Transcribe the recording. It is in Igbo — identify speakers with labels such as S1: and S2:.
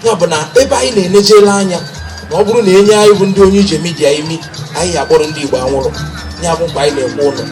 S1: Ya bụ na ebe anyị na-enejela anya na ọ bụrụ na enye anyị bụ ndị Onye Ije Media imi, anyị ya akpọrọ ndị Igbo anwụrụ. Ya bụ mkpa anyị na-ekwe ụnụ.